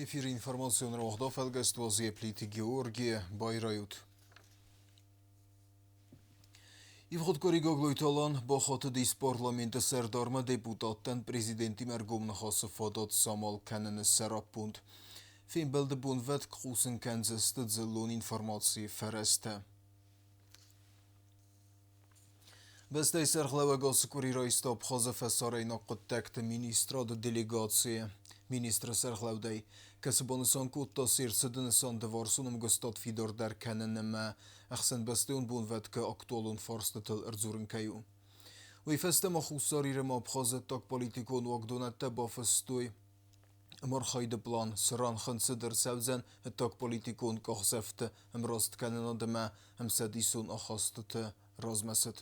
Эфиры информацион рауагъд афӕлгӕст уадзы Плиты Георги. Байрайут. Ивгъуыд къуыри Гаглойты Алан бахатыдис парламенты сӕрдармӕ депутаттӕн президентимӕ ӕргом ныхасы фадат самал кӕныны сӕраппонд. Фембӕлды бонвӕтк хъусын кӕндзысты дзыллон информацийы фӕрӕзтӕ. Бӕстӕйы сӕргълӕууӕг ацы къуыри райста Абхазы фӕсарӕйнаг хъуыддӕгты министрады делегацийы министры сӕргълӕудӕй, кӕцы банысан кодта се рцыды нысан дывӕрсон ӕмгуыстад фидардӕр кӕнын ӕмӕ ӕхсӕнбӕстӕйон бонвӕткы актуалон фарстытыл ӕрдзурын кӕй у. Уый фӕстӕ ма Хуссар Ир ӕмӕ Абхазы ӕддагполитикон уагдонӕдтӕ бафыстой ӕмархайды план, цыран хынцыд ӕрцӕудзӕн ӕддагполитикон къахдзӕфты ӕмрасткӕнынад ӕмӕ ӕмцӕдисон ахастыты размӕцыд.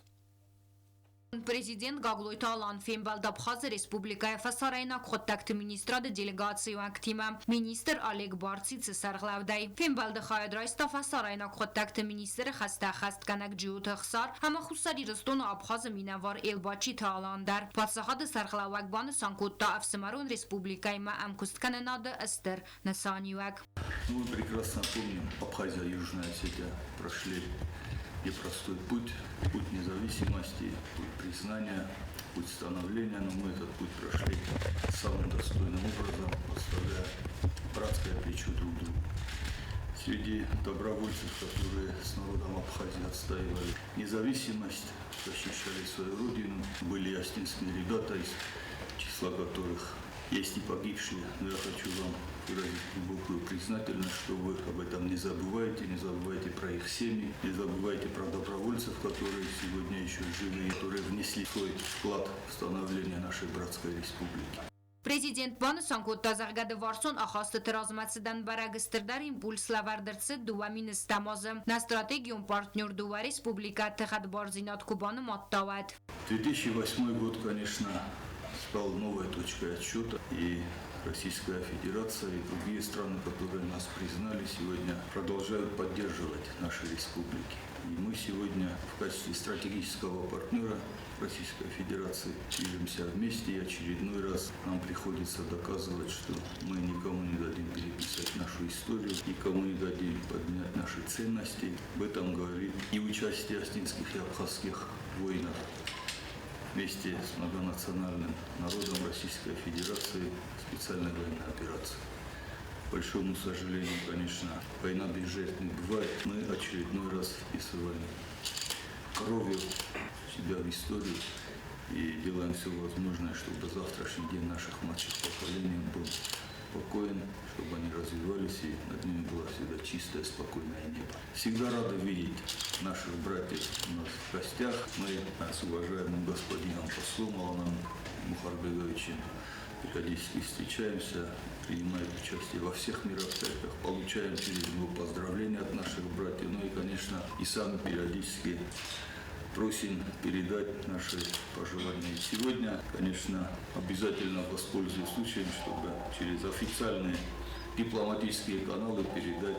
Президент Гаглойты Алан фембӕлд Абхазы Республикӕйы фӕсарӕйнаг хъуыддӕгты министрады делегацийы уӕнгтимӕ министр Олег Барцицы сӕргълӕудӕй. Фембӕлды хайад райста фӕсарӕйнаг хъуыддӕгты министры хӕстӕ ӕххӕстгӕнӕг Джиоты Ӕхсар ӕмӕ Хуссар Ирыстоны Абхазы минӕвар Елбачиты Алан дӕр. Паддзахады сӕргълӕууӕг банысан кодта ӕфсымӕрон республикӕимӕ ӕмкуысткӕнынады стыр нысаниуӕг. Мы прекрасно помним, Абхазия и Южная Осетия прошли непростой путь, путь независимости, путь признания, путь становления, но мы этот путь прошли самым достойным образом, подставляя братское плечо друг другу. Среди добровольцев, которые с народом Абхазии отстаивали независимость, защищали свою родину, были осетинские ребята, из числа которых есть и погибшие, но я хочу вам выразить глубокую признательность, что вы об этом не забываете, не забывайте про их семьи, не забывайте про добровольцев, которые сегодня еще живы, которые внесли свой вклад в становление нашей братской республики. Президент банысан кодта, зӕгъгӕ, дывӕрсон ахастыты размӕцыдӕн бӕрӕг стырдӕр импульс лӕвӕрд ӕрцыд 2010 азы, нӕ стратегион партнер дыууӕ республикӕты хӕдбардзинад куы банымадта, уӕд. 2008 год, конечно, стал новой точкой отсчета, и Российская Федерация и другие страны, которые нас признали, сегодня продолжают поддерживать наши республики. И мы сегодня в качестве стратегического партнера Российской Федерации движемся вместе, и очередной раз нам приходится доказывать, что мы никому не дадим переписать нашу историю, никому не дадим поднять наши ценности. Об этом говорит и участие осетинских и абхазских воинов вместе с многонациональным народом Российской Федерации специальной военной операции. К большому сожалению, конечно, война без жертв не бывает. Мы очередной раз вписываем кровью себя в историю и делаем все возможное, чтобы завтрашний день наших младших поколений был спокоен, чтобы они развивались и над ними было всегда чистое, спокойное небо. Всегда рады видеть наших братьев у нас в гостях. Мы с уважаемым господином послом Аланом Мухарбеговичем периодически встречаемся, принимаем участие во всех мероприятиях, получаем через него поздравления от наших братьев, ну и, конечно, и сами периодически просим передать наши пожелания. И сегодня, конечно, обязательно воспользуюсь случаем, чтобы через официальные дипломатические каналы передать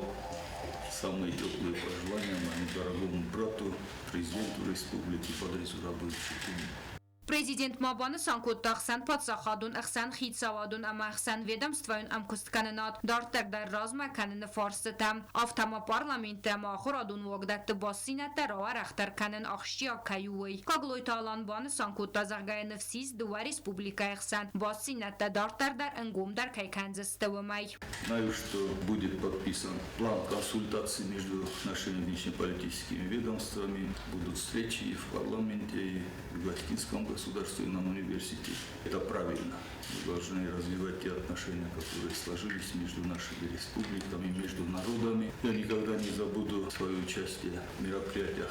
самые теплые пожелания моему дорогому брату, президенту республики Бадре Зурабовичу Кунину. Президент ма банысан кодта ӕхсӕнпаддзахадон, ӕхсӕнхицауадон ӕмӕ ӕхсӕнведомствӕйон ӕмкуысткӕнынад дарддӕр дӕр размӕ кӕныны фарстытӕ, афтӕ ма парламенты ӕмӕ ахуырадон уагдӕтты бастдзинӕдтӕ рауӕрӕхдӕр кӕнын ахсджиаг кӕй у, уый. Гаглойты Алан банысан кодта, зӕгъгӕ, ныфс ис дыууӕ республикӕйы хсӕн бастдзинӕдтӕ дарддӕр дӕр ӕнгомдӕр кӕй кӕндзысты, уымӕй. Знаю, что будет подписан план консультаций между нашими внешнеполитическими ведомствами. Будут встречи и в парламенте, и в Осетинском государственном университете. Это правильно. Мы должны развивать те отношения, которые сложились между нашими республиками, между народами. Я никогда не забуду свое участие в мероприятиях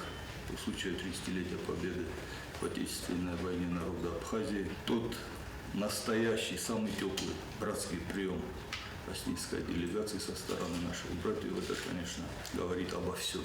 по случаю 30-летия Победы в Отечественной войне народа Абхазии. Тот настоящий, самый теплый братский прием осетинской делегации со стороны наших братьев, это, конечно, говорит обо всем.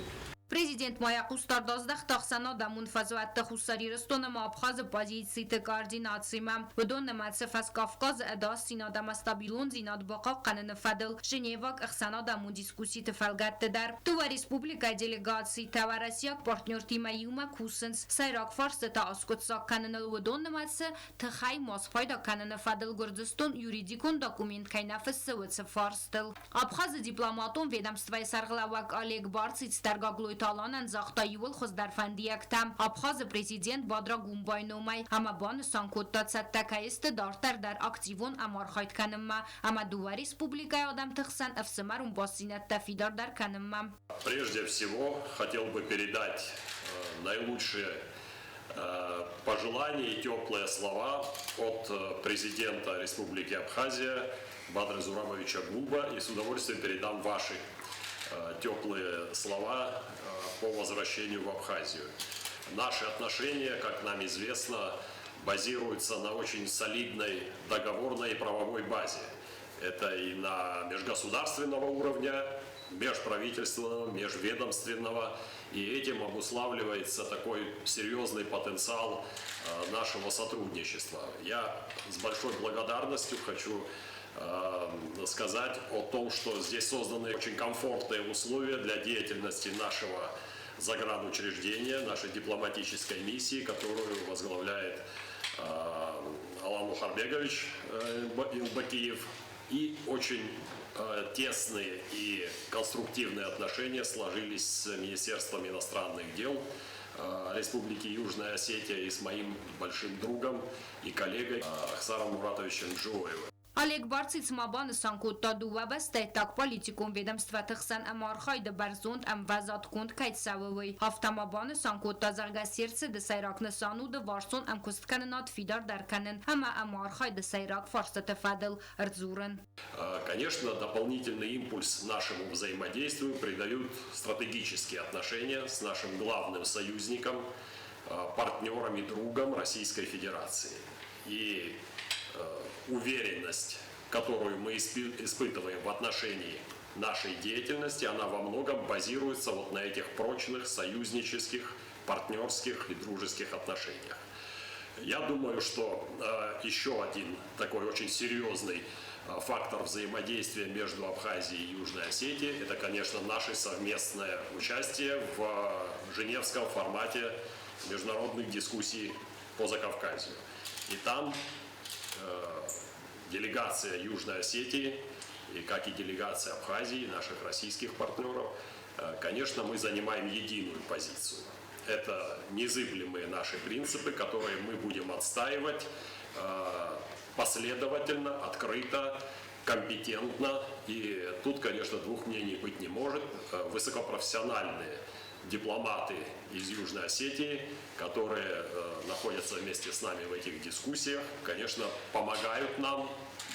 Президент ма йӕ хъусдард аздӕхта ӕхсӕнадӕмон фӕзуӕтты Хуссар Ирыстон ӕмӕ Абхазы позициты координацимӕ. Уыдон нымӕцы Фӕскавказы ӕдасдзинад ӕмӕ стабилондзинад бахъахъхъӕныны фӕдыл Женеваг ӕхсӕнадӕмон дискусситы фӕлгӕтты дӕр. Дыууӕ республикӕйы делегацитӕ уӕрӕсейаг партнертимӕ иумӕ кусынц сӕйраг фарстытӕ аскъуыддзаг кӕныныл, уыдон нымӕцы тыхӕй ма спайда кӕныны фӕдыл Гуырдзыстон юридикон документ кӕй нӕ фыссы, уыцы фарстыл. Абхазы дипломатон ведомствойы сӕргълӕууӕг Олег Барциц дӕр Гаглойты Аланӕн загъта иууыл хуыздӕр фӕндиӕгтӕ Абхазы президент Бадра Гумбайы номӕй ӕмӕ банысан кодта, цӕттӕ кӕй сты дарддӕр дӕр активон ӕмархайд кӕнынмӕ ӕмӕ дыууӕ республикӕйы адӕмты хсӕн ӕфсымӕрон бастдзинӕдтӕ фидардӕр кӕнынмӕ. Прежде всего, хотел бы передать наилучшие пожелания и теплые слова от президента Республики Абхазия Бадры Зурабовича Губа, и с удовольствием передам ваши теплые слова по возвращению в Абхазию. Наши отношения, как нам известно, базируются на очень солидной договорной и правовой базе. Это и на межгосударственного уровня, межправительственного, межведомственного. И этим обуславливается такой серьезный потенциал нашего сотрудничества. Я с большой благодарностью хочу сказать о том, что здесь созданы очень комфортные условия для деятельности нашего загранучреждения, нашей дипломатической миссии, которую возглавляет Алан Мухарбегович Элбакиев. И очень тесные и конструктивные отношения сложились с Министерством иностранных дел Республики Южная Осетия и с моим большим другом и коллегой Ахсаром Муратовичем Джиоевым. Олег Барциц ма банысан кодта, дыууӕ бӕстӕйы ӕддагполитикон ведомствӕты хсӕн ӕмархайды бӕрзонд ӕмвӕзад конд кӕй цӕуы, уый. Афтӕ ма банысан кодта, зӕгъгӕ, се рцыды сӕйраг нысан у дыварсон ӕмкуысткӕнынад фидардӕр кӕнын ӕмӕ ӕмархайды сӕйраг фарстыты фӕдыл ӕрдзурын. Конечно, дополнительный импульс нашему взаимодействию придают стратегические отношения с нашим главным союзником, партнером и другом Российской Федерации. И уверенность, которую мы испытываем в отношении нашей деятельности, она во многом базируется вот на этих прочных союзнических, партнерских и дружеских отношениях. Я думаю, что еще один такой очень серьезный фактор взаимодействия между Абхазией и Южной Осетией – это, конечно, наше совместное участие в женевском формате международных дискуссий по Закавказью. И там делегация Южной Осетии, и как и делегация Абхазии, наших российских партнеров, конечно, мы занимаем единую позицию. Это незыблемые наши принципы, которые мы будем отстаивать последовательно, открыто, компетентно. И тут, конечно, двух мнений быть не может. Высокопрофессиональные дипломаты из Южной Осетии, которые находятся вместе с нами в этих дискуссиях, конечно, помогают нам,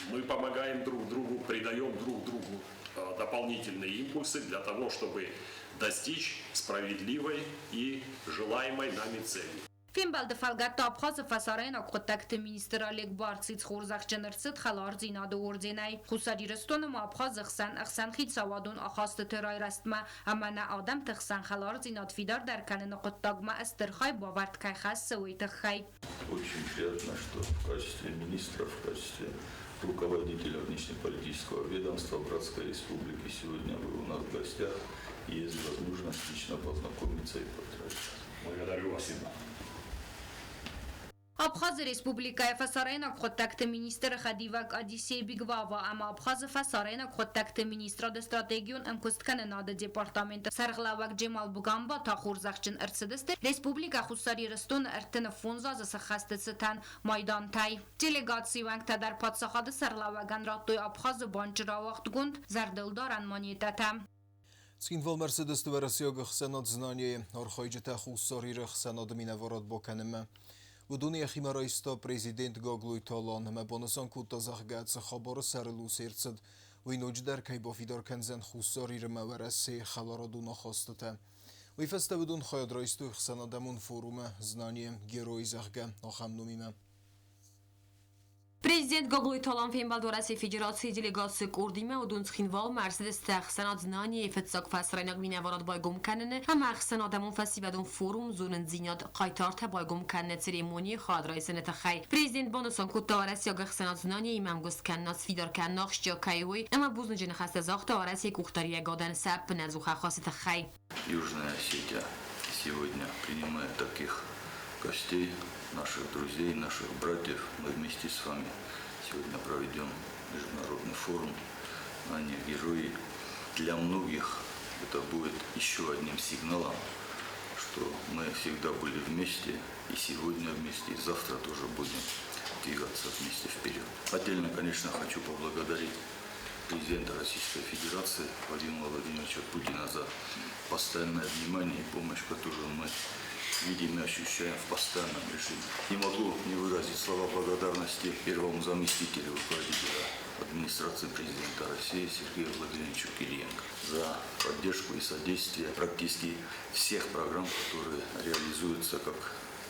мы помогаем друг другу, придаем друг другу дополнительные импульсы для того, чтобы достичь справедливой и желаемой нами цели. Фембӕлды фӕлгӕтты Абхазы фӕсарӕйнаг хъуыддӕгты министр Олег Барциц хорзӕхджын ӕрцыд Хӕлардзинады орденӕй. Хуссар Ирыстон ӕмӕ Абхазы хсӕн ӕхсӕнхицауадон ахастыты райрӕзтмӕ ӕмӕ нӕ адӕмты хсӕн хӕлардзинад фидардӕр кӕныны хъуыддагмӕ стыр хайбавӕрд кӕй хӕссы, уый тыххӕй. Очень приятно, что в качестве министра, в качестве руководителя внешнеполитического ведомства Братской Республики сегодня вы у нас в гостях. И есть возможность лично познакомиться и поздравить. Благодарю вас. Спасибо. Абхазы Республикӕйы фӕсарӕйнаг хъуыддӕгты министры хӕдивӕг Одиссей Бигвава ӕмӕ Абхазы фӕсарӕйнаг хъуыддӕгты министрады стратегион ӕмкуысткӕнынады департаменты сӕргълӕууӕг Джемал Бугамба та хорзӕхджын ӕрцыдысты Республикӕ Хуссар Ирыстоны 35 азы сӕххӕсты цытӕн майдантӕй. Делегацийы уӕнгтӕ дӕр паддзахады сӕргълӕууӕгӕн радтой Абхазы банчы рауагъдгонд зӕрдылдарӕн монетӕтӕ. Цхинвалмӕ ӕрцыдысты уӕрӕсейаг ӕхсӕнад «Знание»-йы архайджытӕ Хуссар Иры ӕхсӕнады минӕварад бакӕнынмӕ. Уыдон йӕхимӕ райста президент Гаглойты Алан ӕмӕ банысан кодта, зӕгъгӕ, цы хабары сӕрыл ус ӕрцыд, уый ноджыдӕр кӕй бафидар кӕндзӕн Хуссар Ир ӕмӕ Уӕрӕсейы хӕларадон ахастытӕ. Уый фӕстӕ уыдон хайад райстой ӕхсӕнадӕмон форумы «Знание. Герой», зӕгъгӕ, ахӕм номимӕ. Президент Гаглойты Алан фембӕлд Уӕрӕсейы Федерацийы делегацийы къордимӕ, уыдон Цхинвалмӕ ӕрцыдысты ӕхсӕнад Знание-йы фыццаг фӕсарӕйнаг минӕварад байгом кӕныны ӕмӕ ӕхсӕнадӕмон фӕсивӕдон форум Зонындзинад хъайтартӕ байгом кӕныны церемонийы хайад райсыны тыххӕй. Президент банысан кодта, уӕрӕсейаг ӕхсӕнад Знание-имӕ ӕмгуыст кӕнынад сфидар кӕнын ахсджиаг кӕй у, уый ӕмӕ бузныджы ныхӕстӕ загъта Уӕрӕсейы къухдариуӕгадӕн сӕ ӕппынӕдзух ӕххуысы тыххӕй. Южная Осетия сегодня принимает таких гостей, наших друзей, наших братьев. Мы вместе с вами сегодня проведем международный форум «Знание герои». Для многих это будет еще одним сигналом, что мы всегда были вместе, и сегодня вместе, и завтра тоже будем двигаться вместе вперед. Отдельно, конечно, хочу поблагодарить президента Российской Федерации Владимира Владимировича Путина за постоянное внимание и помощь, которую мы видим и ощущаем в постоянном режиме. Не могу не выразить слова благодарности первому заместителю руководителя администрации президента России Сергею Владимировичу Кириенко за поддержку и содействие практически всех программ, которые реализуются как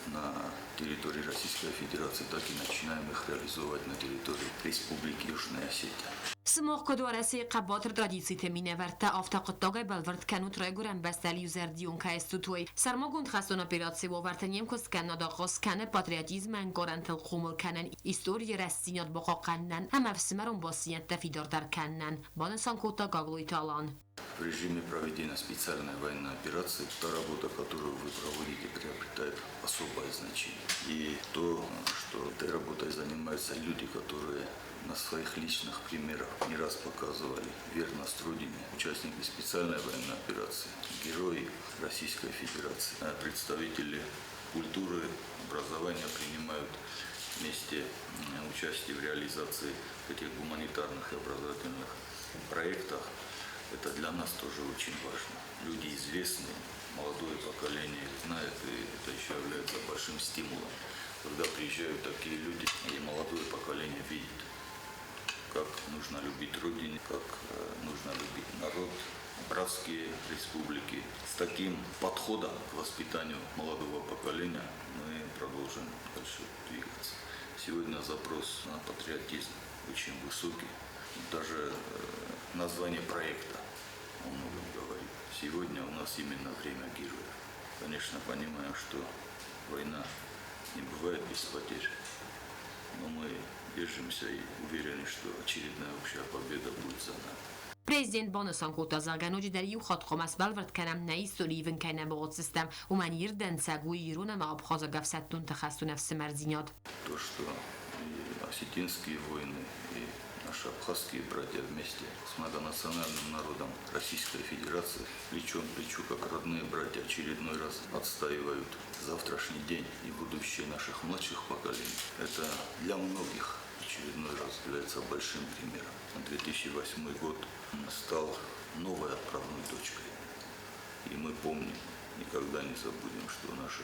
на территории Российской Федерации, так и начинаем их реализовывать на территории Республики Южная Осетия. Сымах куыд Уӕрӕсейы хъӕбатыр традициты минӕвӕрттӕ, афтӕ хъуыддагӕй бӕлвырд кӕнут райгуырӕн бӕстӕйыл иузӕрдион кӕй стут, уый. Сӕрмагонд хӕстон операцийы уавӕрты не мкуысткӕнынад ахъаз кӕны патриотизмы ӕнкъарӕнтыл хъомыл кӕнын, историйы рӕстдзинад бахъахъхъӕнынӕн ӕмӕ ӕфсымӕрон бастдзинӕдтӕ фидардӕр кӕнынӕн, банысан кодта Гаглойты Алан. В режиме проведения специальной военной операции та работа, которую вы проводите, приобретает особое значение. И то, что этой работой занимаются люди, которые на своих личных примерах не раз показывали верность Родине, участники специальной военной операции, герои Российской Федерации, представители культуры, образования принимают вместе участие в реализации этих гуманитарных и образовательных проектах. Это для нас тоже очень важно. Люди известные, молодое поколение их знает, и это еще является большим стимулом. Когда приезжают такие люди, и молодое поколение видит, как нужно любить Родину, как нужно любить народ, братские республики. С таким подходом к воспитанию молодого поколения мы продолжим дальше двигаться. Сегодня запрос на патриотизм очень высокий. Даже название проекта о многом говорит. Сегодня у нас именно время героев. Конечно, понимаем, что война не бывает без потерь, но мы держимся и уверены, что очередная общая победа будет за нами. Президент банысан кодта, зӕгъгӕ, ноджыдӕр иу хатт хъуамӕ сбӕлвырд кӕнӕм, нӕ истори ивын кӕй нӕ бауадздзыстӕм, уымӕн ирд дӕнцӕг у ирон ӕмӕ абхазаг ӕфсӕддонты хӕстон ӕфсымӕрдзинад. То, что и осетинские воины, и наши абхазские братья вместе с многонациональным народом Российской Федерации плечом к плечу, как родные братья, очередной раз отстаивают завтрашний день и будущее наших младших поколений. Это для многих очередной раз является большим примером. 2008 год стал новой отправной точкой. И мы помним, никогда не забудем, что наши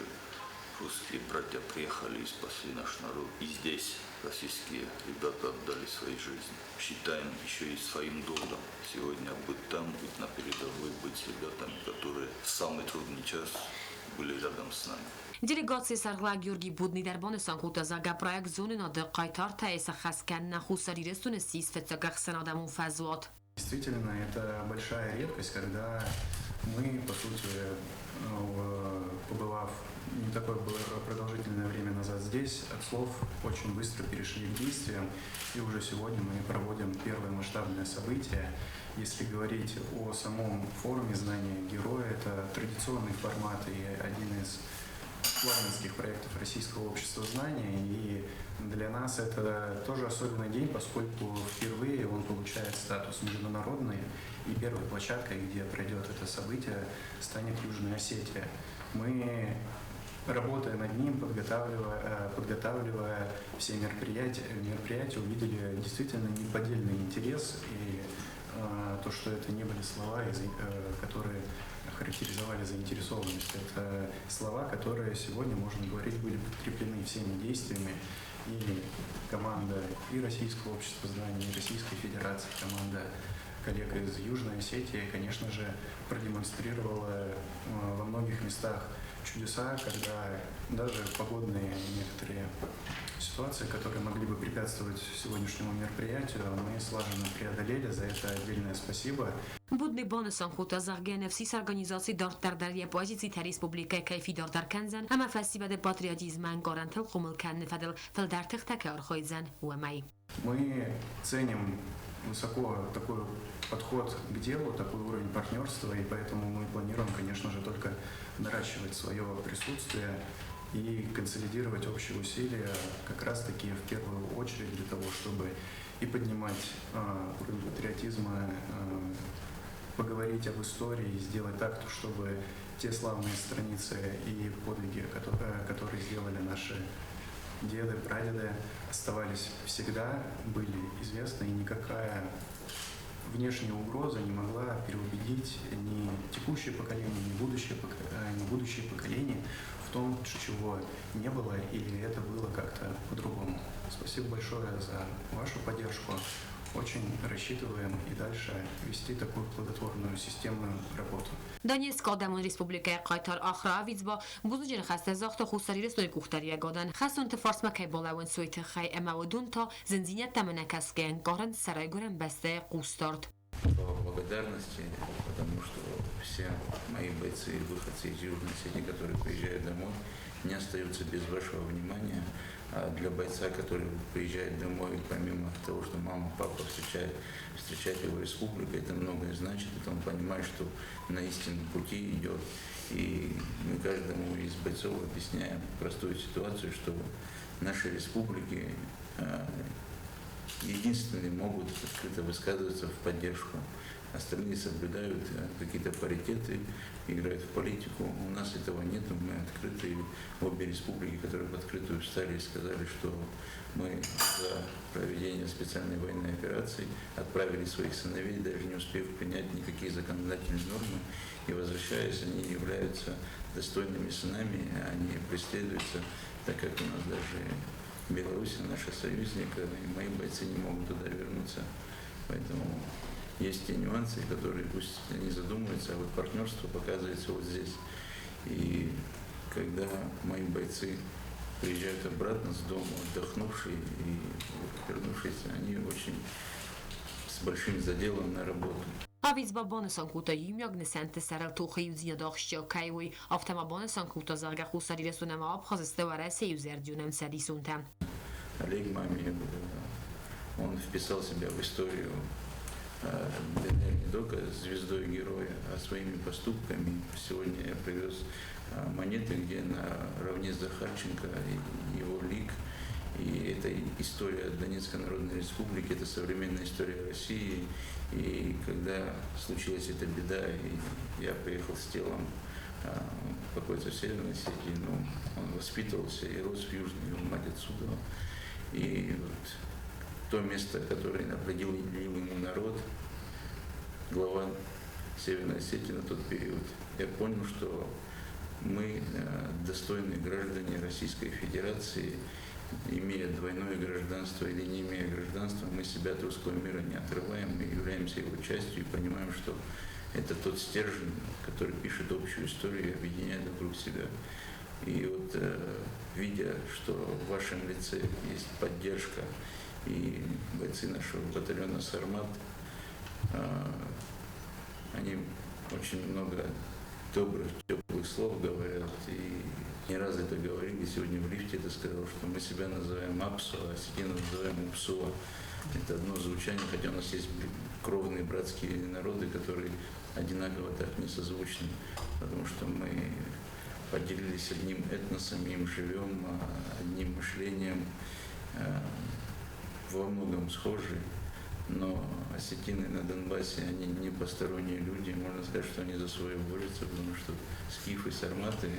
русские братья приехали и спасли наш народ. И здесь российские ребята отдали свои жизни. Считаем еще и своим долгом сегодня быть там, быть на передовой, быть с ребятами, которые в самый трудный час были рядом с нами. Делегацийы сӕргълӕууӕг Георгий Будный дӕр банысан кодта, зӕгъгӕ, проект Зонынады хъайтартӕ-йы сӕххӕст кӕнынӕн Хуссар Ирыстоны ссис фыццаг ӕхсӕнадӕмон фӕзуат. Действительно, это большая редкость, когда мы, по сути, побывав не такое было продолжительное время назад здесь, от слов очень быстро перешли к действиям, и уже сегодня мы проводим первое масштабное событие. Если говорить о самом форуме «Знания героя», это традиционный формат и один из флагманских проектов Российского общества знания. И для нас это тоже особенный день, поскольку впервые он получает статус международный, и первой площадкой, где пройдет это событие, станет Южная Осетия. Мы, работая над ним, подготавливая все мероприятия, увидели действительно неподдельный интерес и то, что это не были слова, которые характеризовали заинтересованность. Это слова, которые сегодня, можно говорить, были подкреплены всеми действиями. И команда и Российского общества знаний, и Российской Федерации, команда коллег из Южной Осетии, конечно же, продемонстрировала во многих местах Чудеса, когда даже погодные некоторые ситуации, которые могли бы препятствовать сегодняшнему мероприятию, мы слаженно преодолели. За это отдельное спасибо. Бузныг банысан кодта, зӕгъгӕ, НФСИС организаци дарддӕр дӕр йӕ позицитӕ республикӕйы кӕй фидардӕр кӕндзӕн ӕмӕ фӕсивӕды патриотизмы ӕнкъарӕнтыл хъомыл кӕныны фӕдыл фылдӕр тыхтӕ кӕй архайдзӕн, уымӕй. Мы ценим высоко такой подход к делу, такой уровень партнерства, и поэтому мы планируем, конечно же, только наращивать свое присутствие и консолидировать общие усилия как раз-таки в первую очередь для того, чтобы и поднимать уровень патриотизма, поговорить об истории и сделать так, чтобы те славные страницы и подвиги, которые сделали наши деды, прадеды, оставались всегда, были известны, и никакая внешняя угроза не могла переубедить ни текущее поколение, ни будущее поколение в том, чего не было или это было как-то по-другому. Спасибо большое за вашу поддержку. Очень рассчитываем и дальше вести такую плодотворную системную работу. Донецкы Адӕмон Республикӕйы хъайтар Ахра Авидзба бузныджы ныхӕстӕ загъта Хуссар Ирыстоны къухдариуӕгадӕн, хӕстонты фарсмӕ кӕй балӕууынц, уый тыххӕй ӕмӕ уыдон та зындзинӕдтӕм ӕнӕкӕсгӕйӕ ӕнкъарынц сӕ райгуырӕн бӕстӕйы хъусдард. Слова благодарности, потому что все мои бойцы, выходцы из Южной Осетии, которые приезжают домой, не остаются без вашего внимания. А для бойца, который приезжает домой, помимо того, что мама, папа встречает его республика, это многое значит. Это он понимает, что на истинном пути идет. И мы каждому из бойцов объясняем простую ситуацию, что наши республики единственные могут открыто высказываться в поддержку. Остальные соблюдают какие-то паритеты, играют в политику. У нас этого нет, мы открыты. Обе республики, которые в открытую встали и сказали, что мы за проведение специальной военной операции, отправили своих сыновей, даже не успев принять никакие законодательные нормы. И возвращаясь, они являются достойными сынами, они преследуются, так как у нас даже Беларусь наша союзник, и мои бойцы не могут туда вернуться. Поэтому есть те нюансы, которые пусть они задумываются, а вот партнерство показывается вот здесь. И когда мои бойцы приезжают обратно с дома, отдохнувшие и вернувшиеся, они очень с большим заделом на работу. Авидзба банысан кодта иумиаг нысӕнтты сӕрыл тохы иудзинад ахсджиаг кӕй у, афтӕ ма банысан кодта, зӕгъгӕ, Хуссар Ирыстон ӕмӕ Абхаз сты Уӕрӕсейы иузӕрдион ӕмцӕдисонтӕ. Олег Мамиев, он вписал себя в историю ДНР не только звездой героя, а своими поступками. Сегодня я привез монеты, где наравне с Захарченко и его лик. И это история Донецкой Народной Республики, это современная история России. И когда случилась эта беда, и я приехал с телом покоиться в Северной Осетии, но он воспитывался и рос в Южной, его мать отсюда. И вот то место, которое определил ему народ, глава Северной Осетии на тот период, я понял, что мы достойные граждане Российской Федерации, имея двойное гражданство или не имея гражданства, мы себя от русского мира не отрываем, мы являемся его частью и понимаем, что это тот стержень, который пишет общую историю и объединяет вокруг себя. И вот видя, что в вашем лице есть поддержка, и бойцы нашего батальона «Сармат», они очень много добрых, теплых слов говорят, и не раз это говорили, сегодня в лифте это сказал, что мы себя называем Апсо, а осетинов называем Упсуа. Это одно звучание, хотя у нас есть кровные братские народы, которые одинаково так не созвучны, потому что мы поделились одним этносом, им живем, одним мышлением, во многом схожи, но осетины на Донбассе, они не посторонние люди, можно сказать, что они за свое борются, потому что скифы, сарматы.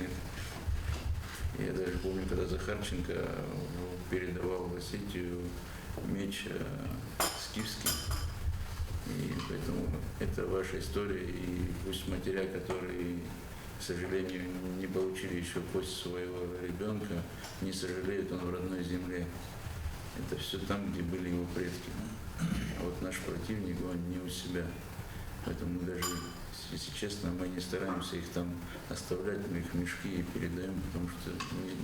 Я даже помню, когда Захарченко передавал в Осетию меч скифский, и поэтому это ваша история, и пусть матеря, которые, к сожалению, не получили еще кость своего ребенка, не сожалеют, он в родной земле. Это все там, где были его предки. А вот наш противник, он не у себя. Поэтому даже, если честно, мы не стараемся их там оставлять, мы их в мешки и передаем, потому что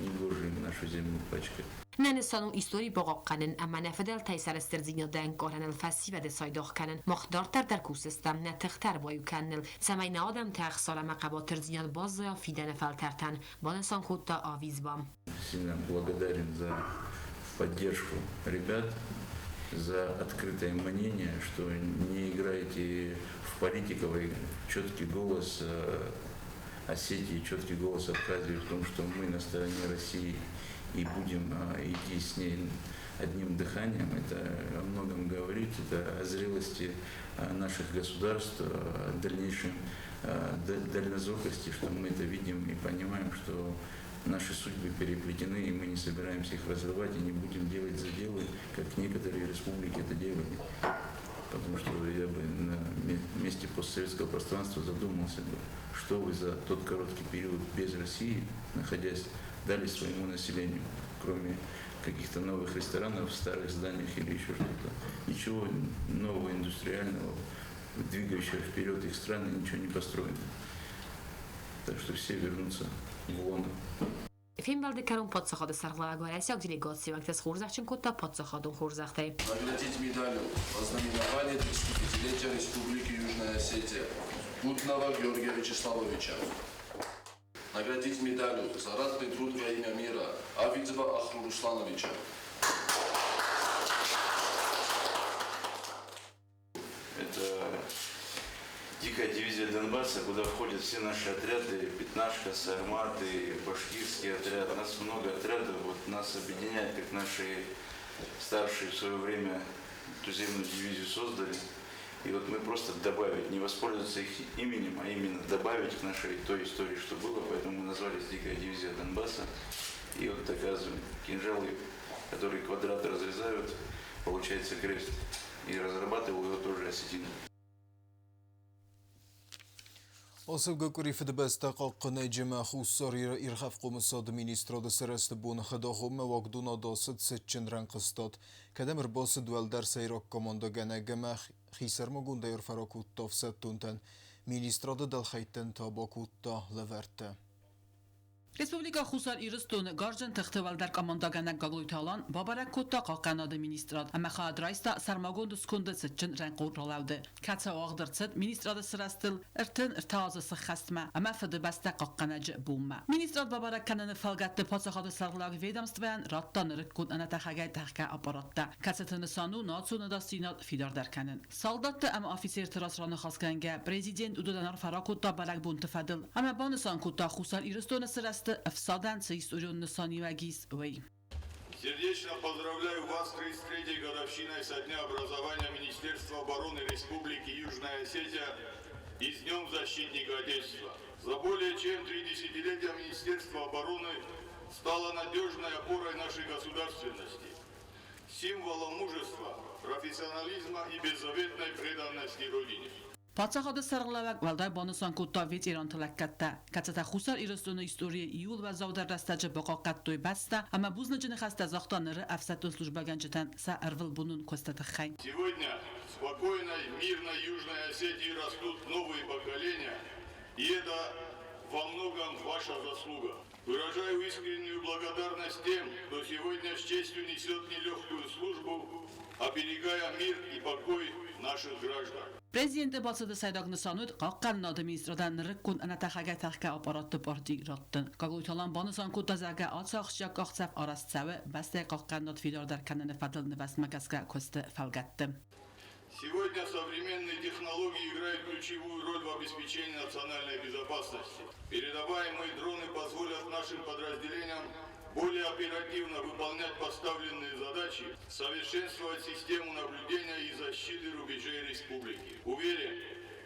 не гоже им нашу землю пачкать. Нӕ нысан у истори бахъахъхъӕнын ӕмӕ нӕ фыдӕлтӕй сӕрыстырдзинады ӕнкъарӕныл фӕсивӕды цайдагъ кӕнын. Мах дарддӕр дӕр кусдзыстӕм нӕ тыхтӕ ӕрбаиу кӕныныл, цӕмӕй нӕ адӕмты ӕхсар ӕмӕ хъӕбатырдзинад баззайа фидӕны фӕлтӕртӕн, банысан кодта Авидзба. Сильно благодарен за поддержку ребят, за открытое мнение, что не играете в политиков, и четкий голос Осетии, четкий голос Абхазии в том, что мы на стороне России и будем идти с ней одним дыханием. Это о многом говорит, это о зрелости наших государств, о дальнейшем дальнозоркости, что мы это видим и понимаем, что наши судьбы переплетены, и мы не собираемся их разрывать и не будем делать заделы, как некоторые республики это делали. Потому что я бы на месте постсоветского пространства задумался бы, что вы за тот короткий период без России, находясь, дали своему населению, кроме каких-то новых ресторанов в старых зданиях или еще что-то. Ничего нового индустриального, двигающего вперед их страны, ничего не построено. Так что все вернутся в лоно. Фембӕлды кӕрон паддзахады сӕргълӕууӕг уӕрӕсейаг делегацийы уӕнгты схорзӕхджын кодта паддзахадон хорзӕхтӕй. Наградить медалью «Ознаменование 35-летия Республики Южная Осетия» Будного Георгия Вячеславовича. Наградить медалью «За ратный труд во имя мира» Авидзба Ахру Руслановича. Это дикая дивизия Донбасса, куда входят все наши отряды, Пятнашка, Сарматы, Башкирский отряд. Нас много отрядов, вот нас объединяет, как наши старшие в свое время туземную дивизию создали. И вот мы просто добавить, не воспользоваться их именем, а именно добавить к нашей той истории, что было. Поэтому мы назвались Дикая дивизия Донбасса. И вот доказываем, кинжалы, которые квадраты разрезают, получается крест. И разрабатывал его тоже осетин. Ацӕугӕ къуыри Фыдыбӕстӕ хъахъхъӕнӕджы ӕмӕ Хуссар Иры ирхӕфхъомысады министрады сырӕзты боны хӕдагъоммӕ уагдонады ацыд цытджын рӕнхъыстад, кӕдӕм ӕрбацыд уӕлдӕр сӕйраг командӕгӕнӕг ӕмӕ хисӕрмагондӕй арфӕ ракодта ӕфсӕддонтӕн. Министрады дӕлхӕйттӕн та бакодта лӕвӕрттӕ. Республикӕ Хуссар Ирыстоны Гарзджын тыхты уӕлдӕр командӕгӕнӕг Гаглойты Алан бабӕрӕг кодта Хъахъхъӕнады министрад ӕмӕ хайад райста сӕрмагонд сконды цытджын рӕнхъон ралӕуды, кӕцы уагъд ӕрцыд министрады сырӕзтыл 33 азы сыххӕстмӕ ӕмӕ Фыдыбӕстӕ хъахъхъӕнӕджы бонмӕ. Министрад бабӕрӕг кӕныны фӕлгӕтты паддзахады сӕргълӕууӕг ведомствойӕн радта нырыккон ӕнӕтӕхӕгӕй тӕхгӕ аппараттӕ, кӕцыты нысан у национ ӕдасдзинад фидардӕр кӕнын. Салдатты ӕмӕ афицерты раз раныхасгӕнгӕ, президент уыдонӕн арфӕ ракодта бӕрӕгбонты фӕдыл ӕмӕ банысан кодта Хуссар Ирыстоны сырӕзты ӕфсадӕн цы историон нысаниуӕг ис, уый. Сердечно поздравляю вас с 33-й годовщиной со дня образования Министерства обороны Республики Южная Осетия и с Днем Защитника Отечества. За более чем 3 десятилетия Министерство обороны стало надежной опорой нашей государственности, символом мужества, профессионализма и беззаветной преданности Родине. Паддзахады сӕргълӕууӕг уӕлдай банысан кодта ветеранты лӕггӕдтӕ, кӕцытӕ Хуссар Ирыстоны историйы иууыл уӕззаудӕр рӕстӕджы бахъахъхъӕдтой бӕстӕ ӕмӕ бузныджы ныхӕстӕ загъта ныры ӕфсӕддон службӕгӕнджытӕн сӕ ӕрвылбонон куысты тыххӕй. Сегодня в спокойной, мирной Южной Осетии растут новые поколения, и это во многом ваша заслуга. Выражаю искреннюю благодарность тем, кто сегодня с честью несет нелегкую службу, оберегая мир и покой наших граждан. Президенты бацыды сӕйраг нысан уыд Хъахъхъӕнынады министрадӕн нырыккон ӕнӕтӕхӕгӕй тӕхгӕ аппаратты парти раттын. Гаглойты Алан банысан кодта, зӕгъгӕ, ацы ахсджиаг къахдзӕф арӕзт цӕуы бӕстӕйы хъахъхъӕнынад фидардӕр кӕныны фӕдыл нывӕзтмӕ гӕсгӕ куысты фӕлгӕтты. Сегодня современные технологии играют ключевую роль в обеспечении национальной безопасности. Передаваемые дроны позволят нашим подразделениям более оперативно выполнять поставленные задачи, совершенствовать систему наблюдения и защиты рубежей республики. Уверен,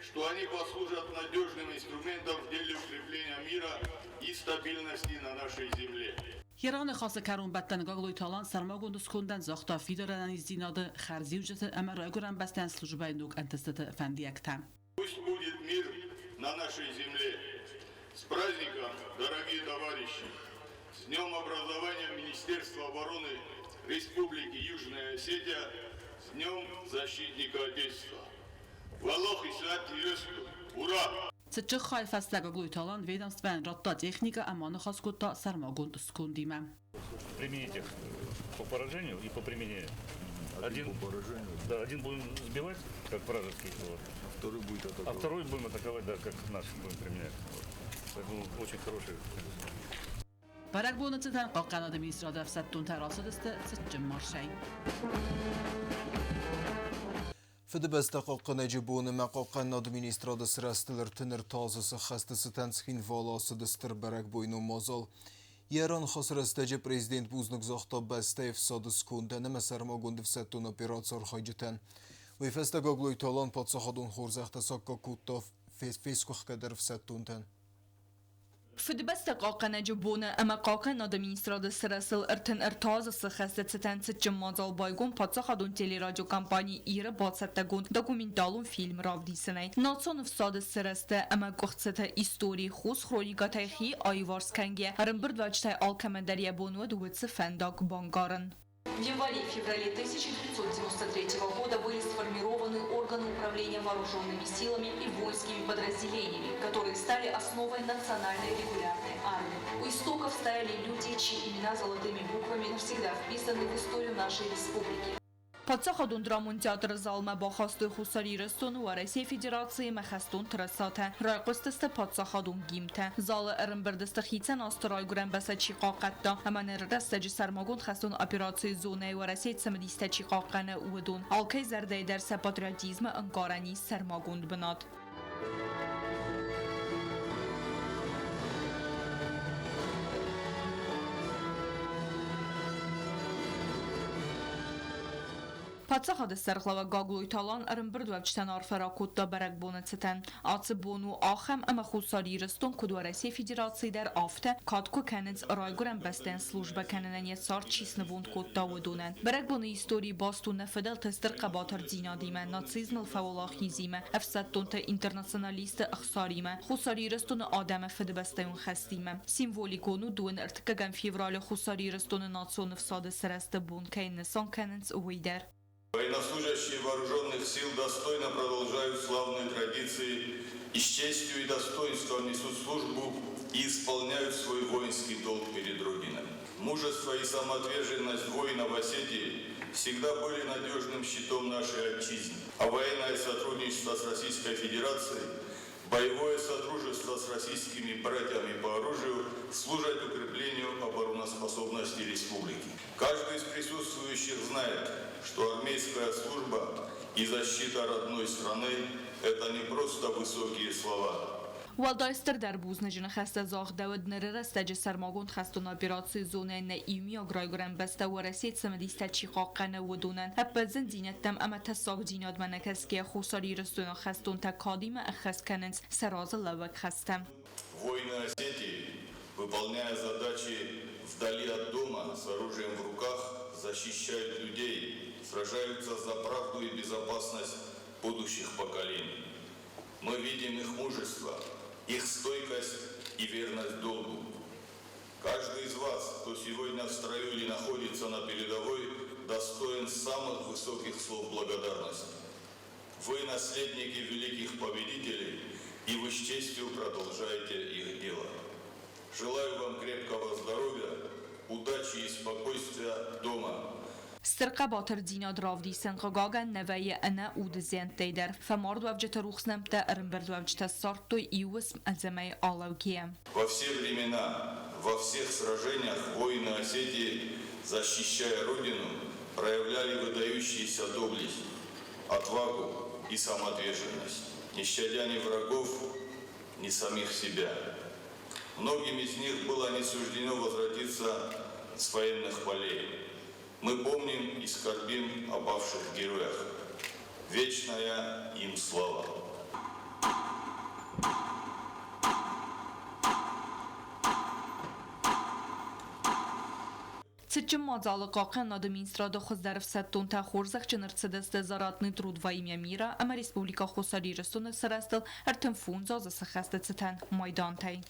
что они послужат надежным инструментом в деле укрепления мира и стабильности на нашей земле. Йӕ раныхасы кӕронбӕттӕны Гаглойты Алан сӕрмагонд скондӕн загъта фидар ӕнӕниздзинады, хӕрзиуджыты ӕмӕ райгуырӕн бӕстӕйӕн службӕйы ног ӕнтыстыты фӕндиӕгтӕ. Пусть будет мир на нашей земле. С праздником, дорогие товарищи! С Днем образования Министерства обороны Республики Южная Осетия, с Днем Защитника Отечества! Уӕлахиз уӕд Ирыстон! Ура! Цытджын хайы фӕстӕ Гаглойты Алан ведомствӕйӕн радта техникӕ ӕмӕ аныхас кодта сӕрмагонд скондимӕ. Применить их по поражению и по применению. Один, по поражению. Да, один будем сбивать, как вражеский. Вот. А второй будет атаковать. А второй будем атаковать, да, как наш будем применять. Вот. Поэтому очень хороший. Бӕрӕгбоны цытӕн Хъахъхъӕнады министрады ӕфсӕддонтӕ рацыдысты цытджын маршӕй. Фыдыбӕстӕ хъахъхъӕнӕджы боны ӕмӕ Хъахъхъӕнынады министрады сырӕзтыл 33 азы сӕххӕсты цытӕн Цхинвалы ацыд стыр бӕрӕгбойнон мадзал. Йӕ раныхасы рӕстӕджы президент бузныг загъта бӕстӕйы ӕфсады скондӕн ӕмӕ сӕрмагонд ӕфсӕддон операцийы архайджытӕн. Уый фӕстӕ Гаглойты Алан паддзахадон хорзӕхтӕ саккаг кодта фесгуыхгӕдӕр ӕфсӕддонтӕн. Фыдыбӕстӕ хъахъхъӕнӕджы боны ӕмӕ Хъахъхъӕнынады министрады сырӕзтыл 33 азы сӕххӕсты цытӕн цытджын мадзал байгом паддзахадон телерадиокомпани Ир-ы бацӕттӕгонд документалон фильм равдисынӕй. Национ ӕфсады сырӕзты ӕмӕ къуыхцыты истори хус хроникӕтӕй хи аиварс кӕнгӕ, ӕрӕмбырдуӕвджытӕй алкӕмӕн дӕр йӕ бон уыд уыцы фӕндаг банкъарын. В январе-феврале 1993 года были сформированы органы управления вооруженными силами и воинскими подразделениями, которые стали основой национальной регулярной армии. У истоков стояли люди, чьи имена золотыми буквами навсегда вписаны в историю нашей республики. Паддзахадон драмон театры залмӕ бахастой Хуссар Ирыстоны, Уӕрӕсейы Федерацийы ӕмӕ хӕстон тырысатӕ, райхъуыстысты паддзахадон гимнтӕ. Залы ӕрӕмбырд сты хицӕн азты райгуырӕн бӕстӕ чи хъахъхъӕдта ӕмӕ ныры рӕстӕджы сӕрмагонд хӕстон операцийы зонӕйы Уӕрӕсейы цымыдистӕ чи хъахъхъӕны, уыдон. Алкӕй зӕрдӕйы дӕр сӕ патриотизмы ӕнкъарӕн ис сӕрмагонд бынат. Паддзахады сӕргълӕууӕг Гаглойты Алан ӕрӕмбырдуӕвджытӕн арфӕ ракодта бӕрӕгбоны цытӕн. Ацы бон у ахӕм, ӕмӕ Хуссар Ирыстон, куыд Уӕрӕсейы Федерацийы дӕр, афтӕ, кад куы кӕнынц, райгуырӕн бӕстӕйӕн службӕ кӕнынӕн йӕ цард чи снывонд кодта, уыдонӕн. Бӕрӕгбоны историйы баст у нӕ фыдӕлты стыр хъӕбатырдзинадимӕ, нацизмыл фӕуӕлахизимӕ, ӕфсӕддонтӕ-интернационалистты ӕхсаримӕ, Хуссар Ирыстоны адӕмы фыдыбӕстӕйон хӕстимӕ. Символикон у, дыууын ӕртыккӕгӕм февралы Хуссар Ирыстоны национ ӕфсады сырӕзты бон кӕй нысан кӕнынц, уый дӕр. Военнослужащие вооруженных сил достойно продолжают славные традиции и с честью и достоинством несут службу и исполняют свой воинский долг перед Родиной. Мужество и самоотверженность воинов Осетии всегда были надежным щитом нашей отчизны, а военное сотрудничество с Российской Федерацией, боевое содружество с российскими братьями по оружию служат укреплению обороноспособности республики. Каждый из присутствующих знает, что армейская служба и защита родной страны – это не просто высокие слова. Уӕлдай стырдӕр бузныджы ныхӕстӕ загъдӕуыд ныры рӕстӕджы сӕрмагонд хӕстон операцийы зонӕйы нӕ иумиаг райгуырӕн бӕстӕ Уӕрӕсейы цымыдистӕ чи хъахъхъӕны, уыдонӕн. Ӕппӕт зындзинӕдтӕм ӕмӕ тӕссагдзинадмӕ нӕкӕсгӕйӕ хуссарирыстойнаг хӕстонтӕ кадимӕ ӕххӕст кӕнынц сӕ разылӕууӕг хӕстӕ. Воины Осетии, выполняя задачи вдали от дома, с оружием в руках, защищают людей, сражаются за правду и безопасность будущих поколений. Мы видим их мужество, их стойкость и верность долгу. Каждый из вас, кто сегодня в строю или находится на передовой, достоин самых высоких слов благодарности. Вы наследники великих победителей, и вы с честью продолжаете их дело. Желаю вам крепкого здоровья, удачи и спокойствия дома. Стыр хъӕбатырдзинад равдисын, хъыгагӕн, нӕ вӕййы ӕнӕ уды зиӕнттӕй дӕр. Фӕмардуӕвджыты рухс нӕмттӕ ӕрӕмбырдуӕвджытӕ ссардтой иу уысм ӕдзӕмӕй алӕугӕйӕ. Во все времена, во всех сражениях воины Осетии, защищая Родину, проявляли выдающиеся доблесть, отвагу и самоотверженность, не щадя ни врагов, ни самих себя. Многим из них было не суждено возвратиться с военных полей. Мы помним и скорбим о павших героях. Вечная им слава! Цытджын мадзалы Хъахъхъӕнынады министрады хуыздӕр ӕфсӕддонтӕ хорзӕхджын ӕрцыдысты За ратный труд во имя мира ӕмӕ Республикӕ Хуссар Ирыстоны сырӕзтыл 35 азы сӕххӕсты цытӕн майдантӕй.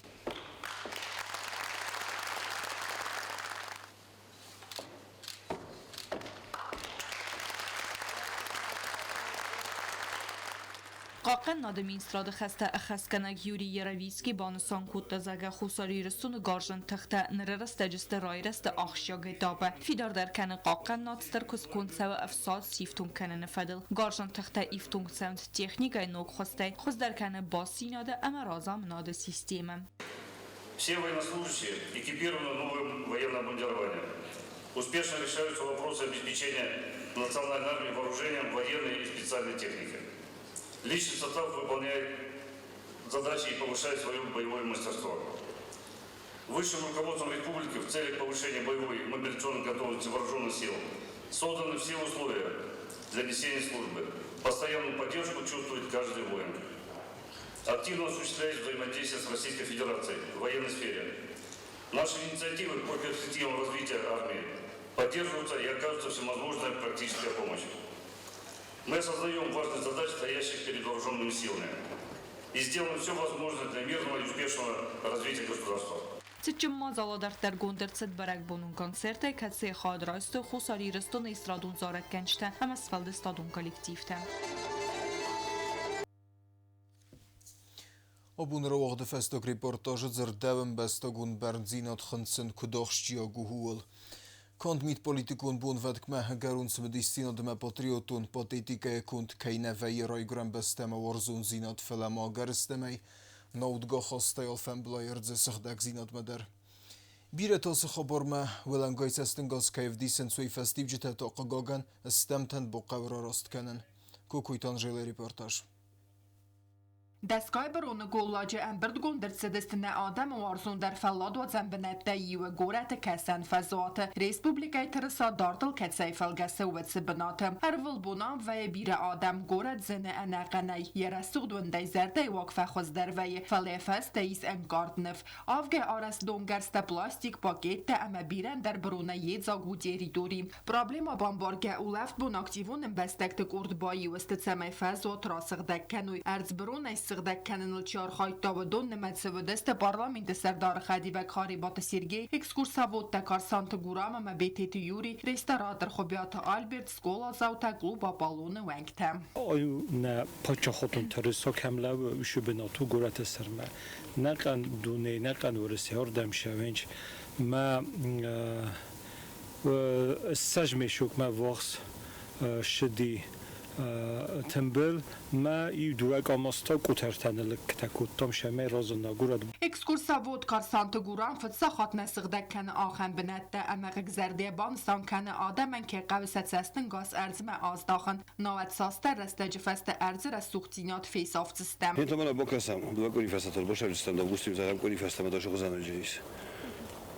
Хъахъхъӕнынады министрады хӕстӕ ӕххӕстгӕнӕг Юрий Яровицкий банысан кодта, зӕгъгӕ, Хуссар Ирыстоны гарзджын тыхтӕ ныры рӕстӕджы сты райрӕзты ахсджиаг этапы. Фидардӕр кӕны хъахъхъӕнынад стыр куыст конд цӕуы ӕфсад сифтонг кӕныны фӕдыл. Гарзджын тыхтӕ ифтонг цӕуынц техникӕйы ног хуызтӕй, хуыздӕр кӕны бастдзинады ӕмӕ разамынады системӕ. Все военнослужащие экипированы новым военным обмундированием. Успешно решаются вопросы обеспечения национальной армии вооружением военной и специальной техники. Личный состав выполняет задачи и повышает свое боевое мастерство. Высшим руководством республики в целях повышения боевой и мобилизационной готовности вооруженных сил созданы все условия для несения службы. Постоянную поддержку чувствует каждый воин. Активно осуществляет взаимодействие с Российской Федерацией в военной сфере. Наши инициативы по перспективам развития армии поддерживаются и оказывается всевозможная практическая помощь. Мы осознаем важность задач, стоящих перед вооруженными силами, и сделаем все возможное для мирного и успешного развития государства. Цытджын мадзалы дарддӕргонд ӕрцыд бӕрӕгбонон концертӕй, кӕцыйы хайад райстой Хуссар Ирыстоны эстрадон зарӕггӕнджытӕ ӕмӕ сфӕлдыстадон коллективтӕ. Абон рауагъды фӕстаг репортажы дзырдӕуы ӕмбӕстагон бӕрндзинад хынцын куыд ахсджиаг у, ууыл. Канд мидполитикон бонвӕткмӕ ӕгӕрон цымыдисдзинад ӕмӕ патриотон патетикӕйы конд кӕй нӕ вӕййы райгуырӕн бӕстӕмӕ уарзондзинад, фӕлӕ ма ӕгӕрыстӕмӕй наудгӕ хастӕй алфӕмблай ӕрдзы сыгъдӕгдзинадмӕ дӕр. Бирӕтӕ ацы хабармӕ уӕлӕнгай цӕстӕнгас кӕй ӕвдисынц, уый фӕстиуджытӕ та, хъыгагӕн, стӕмтӕн бахъӕуы рараст кӕнын. Кокойты Анжелӕйы репортаж. Дӕсгай быроны голладжы ӕмбырдгонд ӕрцыдысты нӕ адӕмы уарзондӕр фӕлладуадзӕн бынӕттӕй иуы горӕты кӕсӕн фӕзуаты. Республикӕйы тырыса дардыл кӕцӕй фӕлгӕсы, уыцы бынаты. Ӕрвылбон ам вӕййы бирӕ адӕм, горӕт зыны ӕнӕхъӕнӕй. Йӕ рӕсугъд уындӕй зӕрдӕйы уаг фӕхуыздӕр вӕййы, фӕлӕ йӕ фӕстӕ ис ӕнкъард ныв. Авгӕй арӕзт донгӕрзтӕ, пластик, пакеттӕ ӕмӕ бирӕ ӕндӕр быронӕй йедзаг у территори. Проблема бамбаргӕ улӕфтбон активон ӕмбӕстӕгты къорд баиу сты, цӕмӕй фӕзуат расыгъдӕг кӕной. Ӕрдзбыронӕй ссыгъдӕг кӕныныл чи архайдта, уыдон нымӕцы уыдысты парламенты сӕрдары хӕдивӕг Харебаты Сергей, экскурсоводтӕ Карсанты Гурам ӕмӕ Бететы Юрий, ресторатор Хуыбиаты Альберт, скъоладзаутӕ, клуб Аполлон-ы уӕнгтӕ. Нӕ паддзахадон тырыса кӕм лӕууы, уыцы бынат у горӕты сӕрмӕ. Нӕхъӕн дунейы, нӕхъӕн Уӕрӕсе ардӕм сӕвӕнч. Мӕ Ссӕдз месокмӕ ввахс ссыди тымбыл мӕ иу дыууӕ къамазта къутӕртӕ ныллыгтӕ кодтам сӕмӕй разынагурӕд. Экскурсовод Карсанты Гурам фыццаг хатт нӕ сыгъдӕг кӕны ахӕм бынӕттӕ ӕмӕ хъыгзӕрдӕйӕ банысан кӕны, адӕмӕн кӕй хъӕуы сӕ цӕстӕнгас ӕрдзмӕ аздахын, науӕд цасдӕр рӕстӕджы фӕстӕ ӕрдзы рӕсугъддзинад фесафдзыстӕм. Хинтамӕ бакӕсӕм, дыууӕ къуыри фӕстӕ та босӕвджыстӕм, августы зӕгъӕм къуыри фӕстӕмӕ та сыгъдзӕн ис.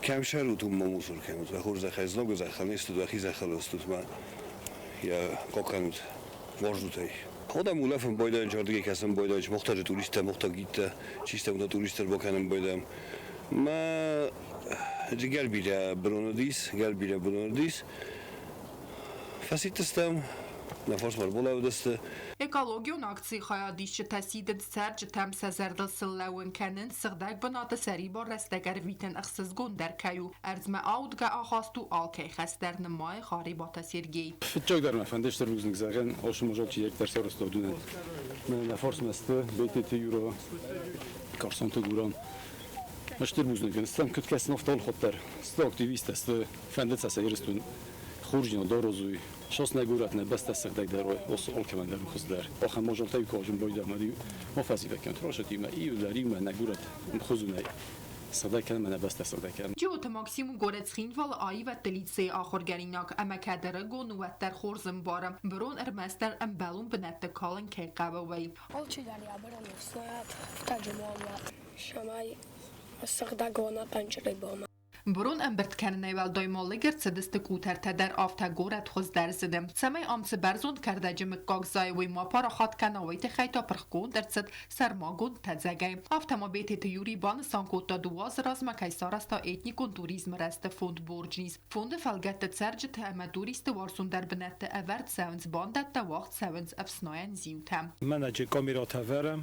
Кӕм сӕрут, уым ма мусор кӕнут. Уӕ хорзӕхӕй знагы зӕххӕн не стут, уӕхи зӕххыл стут ма йӕ хъахъхъӕнут, уарзут ӕй. Адӕм улӕфын байдайынц, ардыгӕй кӕсын байдайынц, мохтаджы туристтӕ, мохтаг гидтӕ, чистӕм та туристтӕ ӕрбакӕнын байдайӕм. Мӕ гӕр бирӕ бырон уыдис, гӕр бирӕ бырон уыдис. Фӕсидтыстӕм, нӕ фарсмӕ ӕрбалӕууыдысты. Экологион акцийы хайадисджытӕ сидынц цӕрджытӕм сӕ зӕрдыл сын лӕууын кӕнынц, сыгъдӕг бынаты сӕрибар рӕстӕг ӕрвитын ӕхсызгондӕр кӕй у. Ӕрдзмӕ аудгӕ ахаст у алкӕй хӕс дӕр, нымайы Харебаты Сергей. Фыццагдӕр мӕ фӕнды стыр бузныг зӕгъын, Ошы мазал чидӕриддӕр сарӕзта уыдонӕн. Мӕнӕ нӕ фарсмӕ сты Бететы Юра, Карсанты Гурам. Стыр бузныг ын стӕм, куыд кӕсын, афтӕ алыхатт дӕр. Сты активисттӕ, сты, фӕнды сӕ сӕ Ирыстон хорзджын дорозуй. Шос нӕ горӕт нӕ бӕстӕ сыгъдӕгдӕр уой, осы алкӕмӕн дӕр у хуыздӕр. Ахӕм мадзалтӕ иу куы байдӕм, ма фӕзивӕг кӕнут рашатимӕ, иу дӕр иумӕ нӕ горӕт ӕмхуызонӕй сыгъдӕг кӕнӕм, нӕ бӕстӕ сыгъдӕг кӕнӕм. Джиоты Максим у горӕт Цхинвалы аивӕдты лицейы ахуыргӕнинаг ӕмӕ кӕд ӕрыгон у, уӕддӕр хорз ӕмбары, бырон ӕрмӕстдӕр ӕмбӕлон бынӕтты калын кӕй хъӕуы, уый. Алчидӕр йӕ бырон ӕфснайӕд, фтаджы ма уӕд, цӕмӕй сыгъдӕг уа нӕ хъӕнчъыры бонмӕ. Бырон ӕмбырд кӕнынӕй уӕлдай ма лыг ӕрцыдысты къутӕртӕ дӕр, афтӕ горӕт хуыздӕр зыны. Цӕмӕй ам цы бӕрзонд кӕрдӕджы мыггаг зайы, уый ма парахат кӕна, уый тыххӕй та пырхгонд ӕрцыд сӕрмагонд тӕдзӕгӕй. Афтӕ ма Бететы Юрий банысан кодта, дыууӕ азы размӕ кӕй сарӕзта этникон туризмы рӕзты фонд Борджнис. Фонды фӕлгӕтты цӕрджыты ӕмӕ туристты уарзондӕр бынӕтты ӕвӕрд цӕуынц бандӕттӕ, уагъд цӕуынц ӕфснайӕн зиутӕ. Мӕнӕ камерӕтӕ ӕвӕрӕм,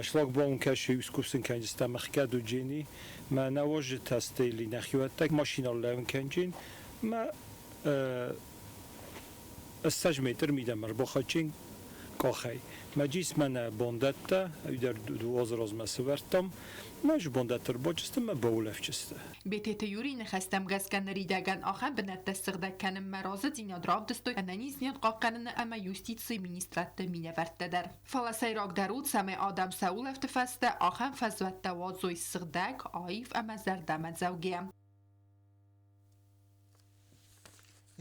шлагбаум кӕсы искусствен кӕнджыстӕм ӕхгӕд у джени, мӕ нӕуазджытӕ стели нӕхиуӕттӕ машинӕ лӕууын кӕнджын, мӕ 20 метр мидӕмӕ ӕрбахӕцин къахӕй. Мӕ джис мӕнӕ бандӕттӕ, уый дӕр 2 азы размӕ сӕвӕрдтам. Мӕ бандӕттӕ ӕрбаджысты мӕ баулӕфджысты. Бететы Юрийы ныхӕстӕм гӕсгӕ ныридӕгӕн ахӕм бынӕттӕ ссыгъдӕг кӕнынмӕ разыдзинад равдыстой ӕнӕниздзинад хъахъхъӕныны ӕмӕ юстицийы министрадты минӕвӕрттӕ дӕр. Фӕлӕ сӕйрагдӕр у, цӕмӕй адӕм сӕ улӕфты фӕстӕ ахӕм фӕзуӕттӕ уадзой сыгъдӕг, аив ӕмӕ зӕрдӕмӕдзӕугӕ.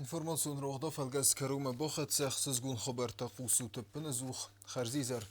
Информацион рогъда фӕлгӕс кӕронмӕ бахӕццӕ, ӕхсызгон хабӕрттӕ хъусут ӕппынӕдзух. Хӕрзизӕр.